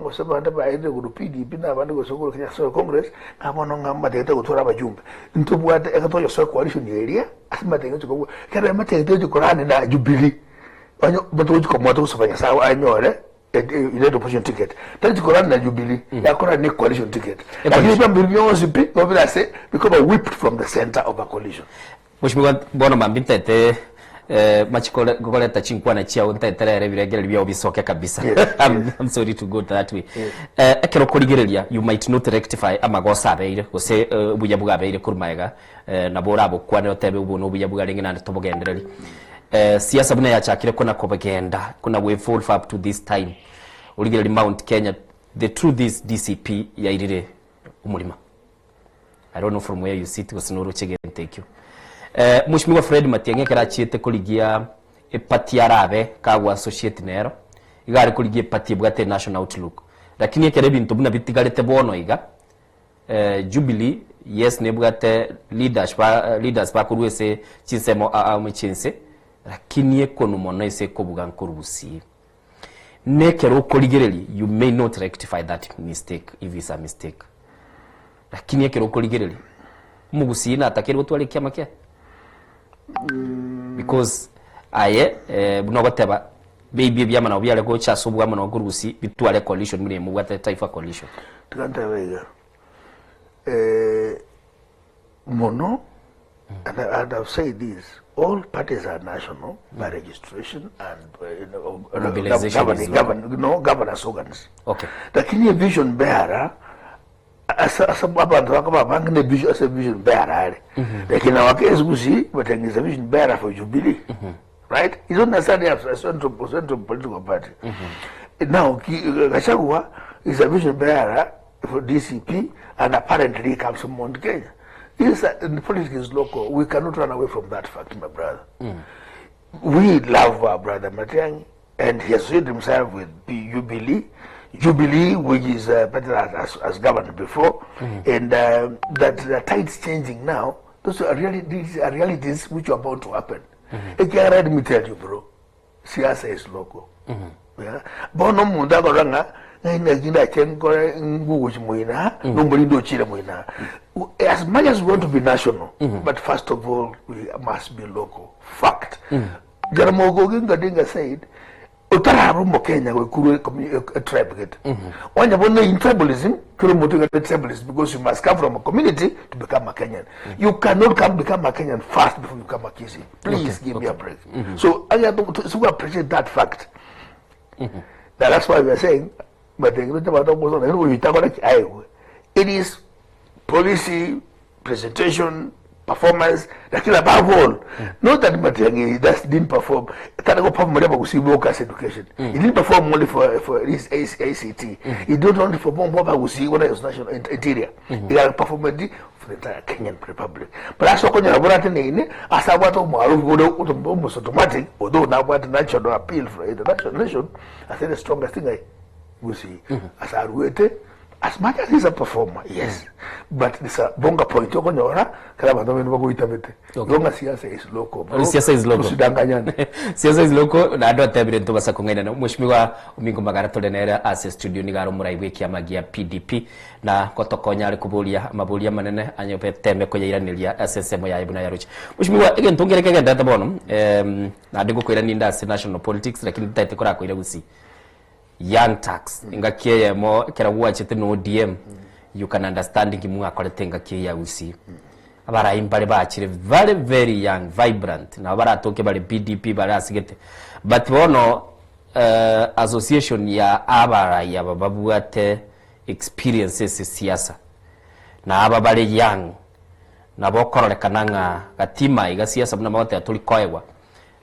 gose abande baerire korwa PDP na abande gose korwa Kenya National Congress, ng'a bono ng'a mbatagete gotwara abajumbe. Ntobwate ekero twayosoa coalition eria, ase mbatagete gochia kobua, ekero mbatagete gochia korani na Jubilee, onye batogochi komoa togosaba Nyasaye anyore United Opposition ticket, tagochi korana na Jubilee, yakorana ne coalition ticket. Lakini ebiama biria bionsi pi, nigo bire ase bikoba whipped from the centre of a coalition. Mheshimiwa bono mambia ntaete machi koreta chinkwana chiao ntaete rero ebirengererio biao bisoke kabisa Yes, I'm, yes. I'm sorry to go that way Yes. Eh, ekero okorigereria you might not rectify amagoso abeire gose eh, obuya bwabeire korwa magega eh, nabo orabokwane otebe obo nobuya bwarenge naende tobogendereri eh, siasa buna yachakire kona kobegenda kona go evolve up to this time origereria Mount Kenya the truth is DCP yairire omorima I don't know from where you sit gose noroche gento ekio. Eh, Mheshimiwa Fred Matiang'i ekero achiete korigia eparty arabe kago associate nero, iga are korigia eparty ebwate national outlook. Lakini ekero ebinto buna bitigarete bono iga, eh, Jubilee yes nebwate leaders ba leaders bakorwa ase chinsemo aa amo chiense, lakini ekonu mono ase ekobuga nkorusie. Nekero okorigereria you may not rectify that mistake if it's a mistake. Lakini ekero okorigereria omogusii natakeire gotwara ekiama kiaye because aye eh, buna ogoteba maybe ebiama nabo biare gocha ase obwamo nabo korwa gusii bitware coalition buna mobwate taifa coalition. Tiga ntebe iga, eh, mono and, I, and I've said this all parties are national by registration and uh, you know, uh, Mobilization governing, is local. govern, no, governance organs Okay. lakini vision bearer asa asa abantu bakoba bange ne vision asa vision bearer are lakini awakezi kusi batengeza vision bearer for Jubilee right it's not necessarily a central central political party now Ki- Gachagua is a vision bearer for DCP and apparently he comes from Mount Kenya This, uh, in politics is local we cannot run away from that fact my brother we love our brother Matiang'i, and he associated himself with the Jubilee, Jubilee, which is a party that has, has governed before, and um, that the tides changing now. Those are realities, are realities which are about to happen. Ekiagera let me tell you, bro, siasa is local. Yeah. Bono omonto akorora ng'a ng'ai naki ndache nkore ngugochi moina nomorinde ochire moina. As much as we want to be national, but first of all we must be local. Fact. Jaramogi Oginga Odinga said, otaraba omokenya goikurwe commu- a tribe gete. Onye bono in tribalism, kero omonto iga ne tribalist because you must come from a community to become a Kenyan. You cannot come become a Kenyan first before you become a Kisii. Please give me a break. So I have to, so we appreciate that fact. Now that's why we are saying, but the it is policy presentation performance lakini above all not that Matiang'i just didn't perform tana go perform muri Gusii workers education he didn't perform only for for his ACT he did not only perform for Gusii when he was national interior he got perform for the entire Kenyan Republic but ase okonyora buna ateneine ase abwate omwarofu bore almost automatic although nabwate national appeal for international nation ase the strongest thing I Gusii ase aruete As much as he's a performer, yes, but there's a bonga point okonyora kera abanto bende bagoitabete. Okay. Igo ng'a siasa is local, bro. Siasa is local. Tosidanganyane. Siasa is local naende otebire ntobasa kong'ainana Mheshimiwa Omingo Magara tore nere ase studio nigo are omorai bw'ekiama gia PDP na gotokonya are koboria amaboria amanene anyobe teme koyairaneria ase ensemo yaye buna yaroche. Mheshimiwa egento nkere kegenderete bono em, naende ngokoirania inde ase national politics lakini ntaete korakoira gusii Young Turks, engaki eyemo ekero gwachete na ODM, you can understand nki mwakorete engaki eye ya Gusii. Abarai mbare bachire very very young, vibrant, nabo baratoke bare PDP bare asigete. But bono eh, association ya abarai aba babwate experience ase siasa, na aba bare young, nabo okororekana ng'a gatima iga siasa buna bagoteba tori koegwa,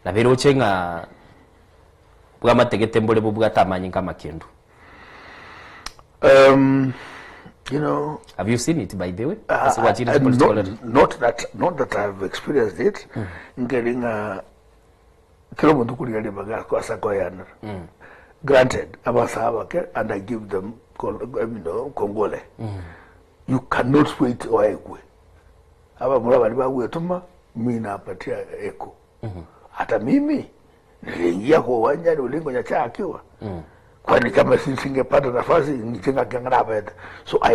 nabo eroche ng'a Bw'amategete mbore bobwate amanyinga amakendu. Um, you know, Have you seen it by the way? Uh, Ase gwachire uh, political not, level. not that not that I've experienced it mm. nkeri ng'a kero omonto kuriga ribaga ase akoyanera mm. granted abasa abake and I give them you know, kongole mm. you cannot wait oegwe abamura bari bagwetoma mi napatia eko hata mimi Niliingia kwa uwanja ni ulingo nyacha akiwa. Kwani kama singepata nafasi, inche ng'aki ngrabete. So I.